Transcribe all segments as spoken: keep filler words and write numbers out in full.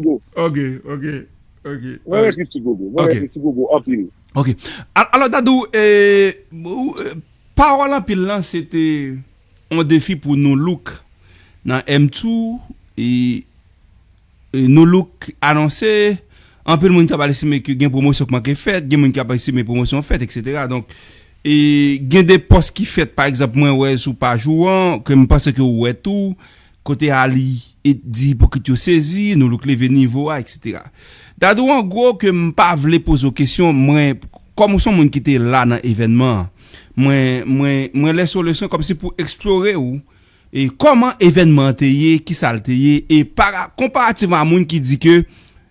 Gogo. Ok, ok, ok. Mwen renmen kritik Gogo. Mwen renmen kritik Gogo anpil. Ok. Al- Alò, Dadou, e, ou, e, pawòl anpil lan, se te yon defi pou Nou Look nan M two, e, e, Nou Look anonse, anpil moun k ap estime ke gen pwomosyon k manke fèt, gen moun k ap estime pwomosyon fèt, etsetera. Donk, e, gen de pòs ki fèt, pa egzanp, mwen wè sou paj ou an, ke m panse ke ou wè tou, kote Ali e di ipokrit yo sezi, Nou Look leve nivo a, etsetera. Dadou, an gwo, ke m pa vle poze w kesyon, mwen, kòm ou se yon moun ki te la nan evènman an, mwen, mwen, mwen lese w leson kòmsi pou eksplore w, e kòman evènman an te ye, kisa l te ye, e para, konparativman a moun ki di ke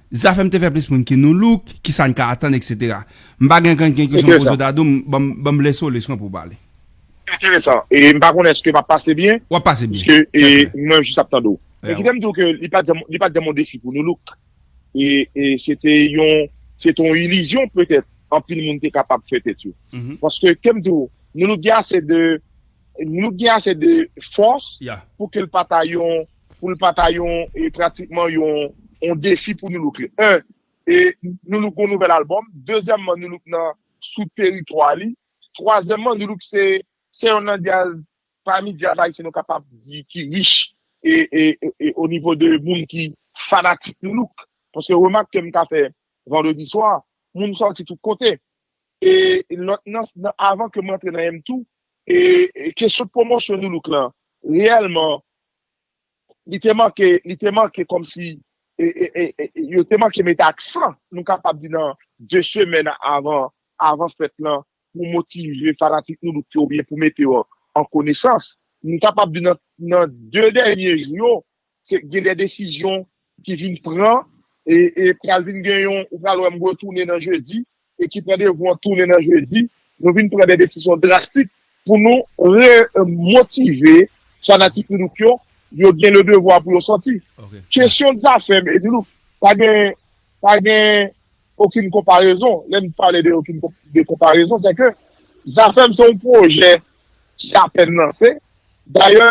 Zafèm te fè plis moun ke Nou Look, kisa n ka atann, etsetera. M pa gen ankenn kesyon pou poze w, Dadou, m- ban m- ban m lese w leson pou w pale. Enteresan. E m pa konnen èske m ap pase byen. W ap pase byen. Piske e, mwen jis ap tande w. Men kite m di w ke li pa t janm, li pa t janm yon defi pou Nou Look. E, e se te yon, se te yon ilizyon petèt anpil moun te kapab fè tèt yo. Paske, kite m di w, Nou Look gen ase de, Nou Look gen ase de fòs pou ke l pa ta yon, pou l pa ta yon, e pratikman yon, yon defi pou Nou Look. En, e Nou Look gon nouvèl albòm. Dezyèmman, Nou Look nan sou teritwa li. Twazyèmman, Nou Look se, se yon nan djaz, pami djaz ayisyen nou kapab di ki rich e, e, e, e o nivo de moun ki fanatik Nou Look. Paske remak ke m ka fè vandredi swa, moun sòti tout kote. E lòt nan, nan avan ke m rantre nan M two, e, e kesyon pwomosyon Nou Look lan, reyèlman, li te manke, li te manke kòmsi e, e, e, e, yo te manke mete aksan, nou kapab di nan de semèn avan, avan fèt lan, pou motive fanatik Nou Look yo oubyen pou mete yo an konesans. Nou kapab di nan, nan de dènye jou yo, se gen de desizyon ki vin pran, e, e pral vin gen yon, ou pral wè m retounen nan jedi, e ki pran devou an tounen nan jedi, nou vin pran de desizyon drastik pou nou remotive fanatik Nou Look yo, yo gen le devwa pou yo sòti. Kesyon Zafèm e Nou Look, pa gen, pa gen okenn konparezon. Lè m pale de okenn konp- de konparezon, se ke Zafèm se yon pwojè ki apèn lanse. Dayè,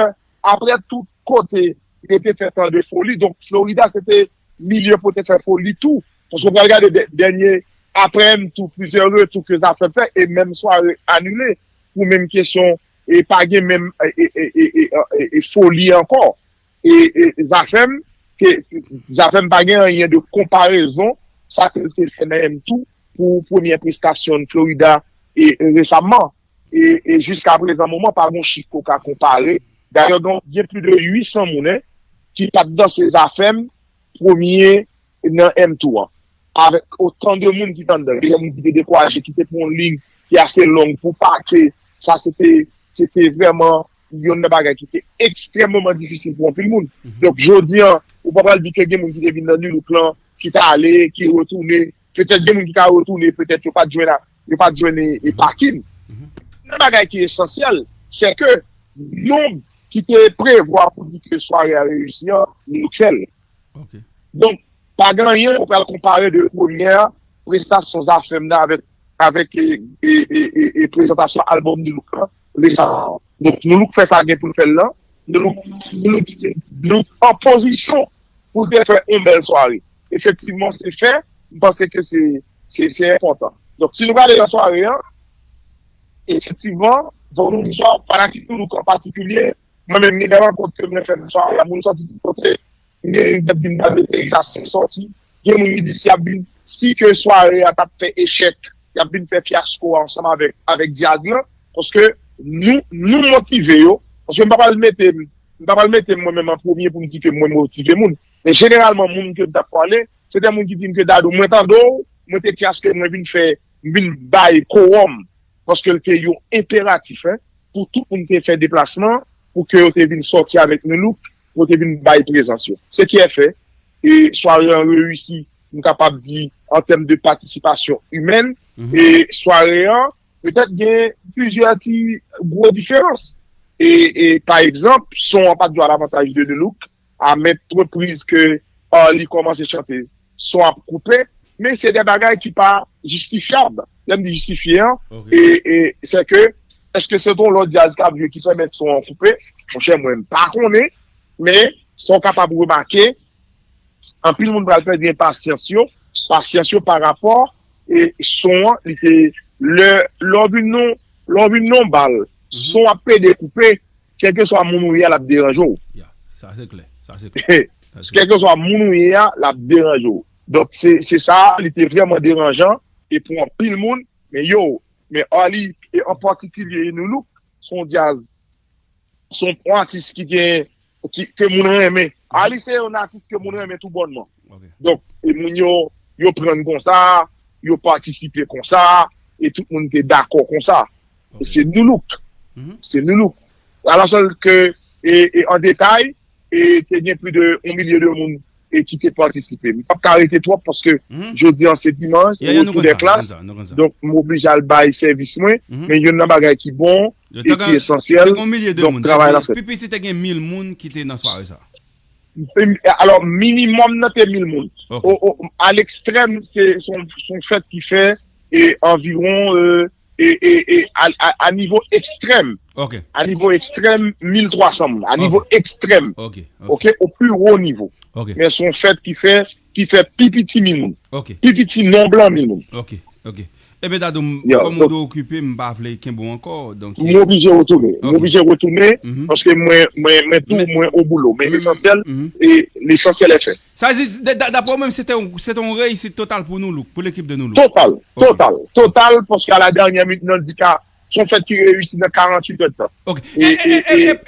apre tout kote yo te fè tande foli, donk Florida se te milye pou te fè foli tou. Paske w pral gade dè- dènye, apre M two, plizyè retou ke Zafèm fè, e menm sware anile pou menm kesyon, e pa gen menm e, e, e, e, e, e, e foli ankò. E, e Zafèm, ke Zafèm pa gen anyen de konparezon, sa ke l te fè nan M two pou premyè prestasyon Florida e, e resaman. E, e jiska prezan moman, pa gen chif ke w ka konpare. Dayè, gen, gen plis de uit san moun, en, ki pa t danse Zafèm premye nan M two an. Avèk otan de moun ki t anndan, gen moun ki te dekouraje, ki te pran yon liy ki ase long pou pake. Sa se te, se te vrèman youn nan bagay ki te ekstrèmeman difisil pou anpil moun. Donk, jodi an, ou pa pral di ke gen moun ki te vin nan Nu Look lan, ki t ale, ki retounen. Petèt gen moun ki ka retounen, petèt yo pa t jwenn a, yo pa t jwenn e, e pakin. Yon bagay ki esansyèl, se ke nonb ki te prevwa pou di ke sware a reyisi an, Nou Look fè l. Donk, pa gen anyen ou pral konpare de premyè prestasyon Zafèm nan avèk, avèk e, e, e, e, e prezantasyon albòm Nou Look lan resaman. Donk, Nou Look fè sa gen pou l fè l lan. Nou Look, Nou Look, Nou Look an pozisyon pou l te fè yon bèl sware. Efektivman, se fè, m panse ke se, se, se enpòtan. Donk, si nou gade nan sware an, efektivman, vandredi swa, fanatik Nou Look an patikilye, mwen menm, gen de rankont ke mwen fè nan sware a, moun sòti tout kote, gen moun k ap vin gade Texas sòti, gen moun ki di si y ap vin, si ke sware a t ap fè echèk, y ap vin fè fyasko ansanm avèk, avèk djaz lan, paske nou, nou motive yo, paske m pa pral mete, m pa pral mete mwen menm an premye pou m di ke mwen motive moun. Men jeneralman, moun ke m t ap pale, se de moun ki di m ke Dadou, mwen tande w, mwen te di aske mwen vin fè, m vin bay kowòm, paske l te yon enperatif, en, pou tout moun te fè deplasman, pou ke yo te vin sòti avèk Nou Look, pou yo te vin bay prezans yo. Se ki fè, e sware an reyisi, m kapab di, an tèm de patisipasyon imèn, e sware an, petèt gen plizyè ti gwo diferans. E, e pa egzanp, son an pa t jwe a lavantaj de Nou Look, a maintes reprises ke Arly kòmanse chante, son ap koupe, men se de bagay ki pa jistifyab. Lè m di jistifye an, e, e se ke, èske se yon lòt djaz k ap jwe ki fè mèt son an koupe? Monchè, mwen, m pa konnen, men sa w kapab remake, Anpil moun pral pèdi pasyans yo, pasyans yo pa rapò e son an, li te, lè, lè w vin nan, lè w vin nan bal, son ap pede koupe, kèlkeswa moun ou ye a, l ap deranje w. Ya, sa se klè. Sa se klè. Sa se klè. Kèlkeswa moun ou ye a, l ap deranje w. Donk, se se sa, li te vrèman deranjan e pou anpil moun, men yo, men Arly, e an patikilye Nou Look, se yon djaz, se yon atis ki gen, ki, ke moun renmen. Arly se yon atis ke moun renmen tou bònman. Ok. Donk, e moun yo, yo pran konsa, yo patisipe konsa, e tout moun te dakò konsa. Ok. Se Nou Look. Mhm. Se Nou Look. Alòskè, e, e an detay, e te gen plis de yon milye de moun e ki te patisipe. M p ap ka rete twòp paske Mhm. jodi an se dimanch, Ya, ya, nou retour konn des sa, nou konn classes. Sa, nou konn sa. Donk, m oblije al bay sèvis mwen, Mhm. men youn nan bagay ki bon Yo e te ki gen, esansyèl, te gen yon milye de donk moun. travay la Sa di, fèt. Pi piti te gen mil moun ki te nan sware sa. Alò, minimòm nan te mil moun. Ok. O, o, a lekstrèm, se se yon se yon fèt ki fè e anviwon e, e, e, e a, a, a nivo ekstrèm. Ok. A nivo ekstrèm, mil twa san moun. A nivo ekstrèm. Ok. Ok, o pi wo nivo. Ok. Men se yon fèt ki fè, ki fè pi piti mil moun. Ok. Pi piti nonb lan mil moun. Ok. Ok. Ebyen, Dadou, m- Yo, kòm ou donk- dwe okipe, m pa vle kenbe w ankò. Donk, M oblije retounen. M Ok. Oblije retounen Mhm. Paske mwen, mwen, mwen tou, Men- mwen o boulo. Men men- lesansyèl, Mhm. e lesansyèl e fè. Sa di, d- d- daprè w menm, se te yon, se te yon reyisit total pou Nou Look, pou lekip de Nou Look. Total, Ok. total, total, paske a la dènyè minit, nan di ka, se yon fèt ki reyisi nan karanntuit èdtan. Ok. E, E, e, e, e, e, e,